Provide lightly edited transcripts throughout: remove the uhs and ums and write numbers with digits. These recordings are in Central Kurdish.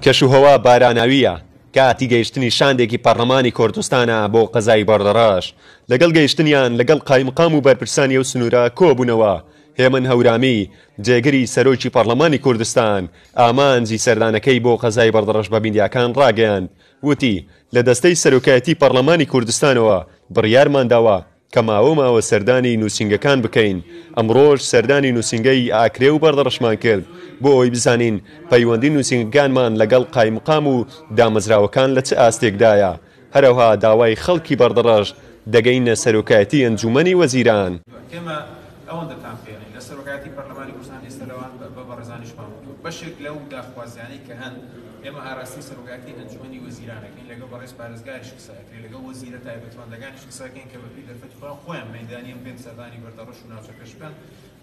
کەشوهەوا باراناوییە، کاتی گەیشتنی شاندێکی پەڕلەمانی کوردستانە بۆ قەزای بەردەڕەش، لەگەڵ گەیشتنیان لەگەڵ قایمقام و بەرپرسانی ئەو سنوورە کۆبوونەوە، هێمن هەورامی، جێگری سەرۆکی پەڕلەمانی کوردستان، ئامانجی سەردانەکەی بۆ قەزای بەردەڕەش بە میدیاکان ڕاگەیاند، وتی، لە دەستەی سەرۆکایەتی پەڕلەمانی کوردستانەوە بڕیارمانداوە کە ماوە ماوە سەردانی نووسینگەکان بکەین، ئەمڕۆش سەردانی نووسینگەی ئاکرێ و بەردەڕەشمان کرد بۆ ئەوەی بزانین پەیوەندی نووسینگەکانمان لەگەڵ قایمقام و دامەزراوەکان لە چ ئاستێکدایە، هەرەوها داوای خەڵکی بەردەڕەش دەگەینە سەرۆکایەتی ئەنجوومەنی وەزیران. ئێمە ئەوەندەتان پێڵێین، لە سەرۆکایەتی پەرلەمانی کوردستان ئێستا لەوان بە بەڕێزانیشمان وتووە، بەشێک لەو داخوازیانەی کە هەن ئێمە ئاراستەی سەرۆکایەتی ئەنجوومەنی وەزیران ئەکەین، لەگەڵ بەڕێز پارێزگاریش قسە ئەکرێ، لەگەڵ وەزیرە تایبەتمەندەکانیش قسە ئەکەین کە بەپێی دەرفەتی خۆیان خۆیان مەیدانیان بێن سەردانی بەردەڕەش و ناوچەکەش بکەن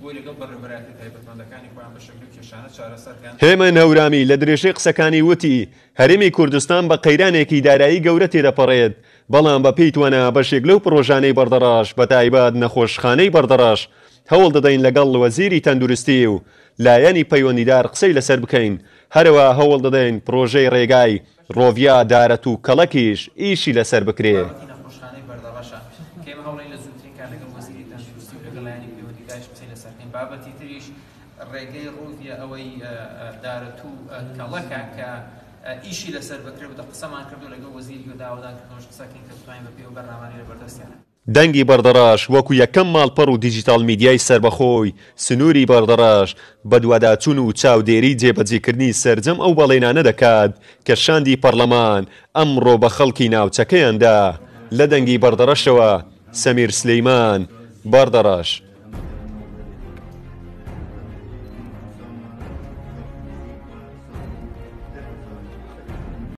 بۆی لەگەڵ بەڕێوەبەرایەتیە تایبەتمەندەکانی خۆیان بەشێک لەو کێشانە چارەسەر کەن. هێمن هەورامی لە درێژەی قسەکانی وتی، هەرێمی کوردستان بە قەیرانێکی دارایی گەورە تێدەپەڕێت، بەڵام بە پێی توانا بەشێک لەو پڕۆژانەی بەردەڕەش بەتایبەت نەخۆشخانەی بەردەڕەش هەوڵ دەدەین لەگەڵ وەزیری تەندروستی و لایەنی پەیوەندیدار قسەی لەسەر بکەین، هەرەوەها هەوڵ دەدەین پڕۆژەی ڕێگای ڕۆڤیا دارەتوو و کەڵەکیش ئیشی لەسەر بکرێ. بابەتی نەخۆشخانەی بەردەڕەشە کە ئێمە هەوڵین لە زووترین کات لەگەڵ وەزیری تەندروستی و لەگەڵ لایەنی پەیوەندیداریش قسەی لەسەر بکەین. بابەتی تریش ڕێگەی ڕۆڤیا ئەوەی دارەتوو و کەڵەکە کە ئیشی لەسەر بکرێ و قسەمان کردو لەگەڵ وەزیری داوەدانکردنەوەش قسە کەین کە بتوانین بەپێی ئەو بەرنامانەی لەبەردەستیانە. دەنگی بەردەڕەش وەکو یەکەم ماڵپەڕ و دیجیتاڵ میدیای سەربەخۆی سنووری بەردەڕەش بەدواداچوون و چاودێری جێبەجێکردنی سەرجەم ئەو بەڵێنانە دەکات کە شاندی پەڕلەمان ئەمڕۆ بە خەڵکی ناوچەکەیان دا. لە دەنگی بەردەڕەشەوە سەمیر سلیمان، بەردەڕەش.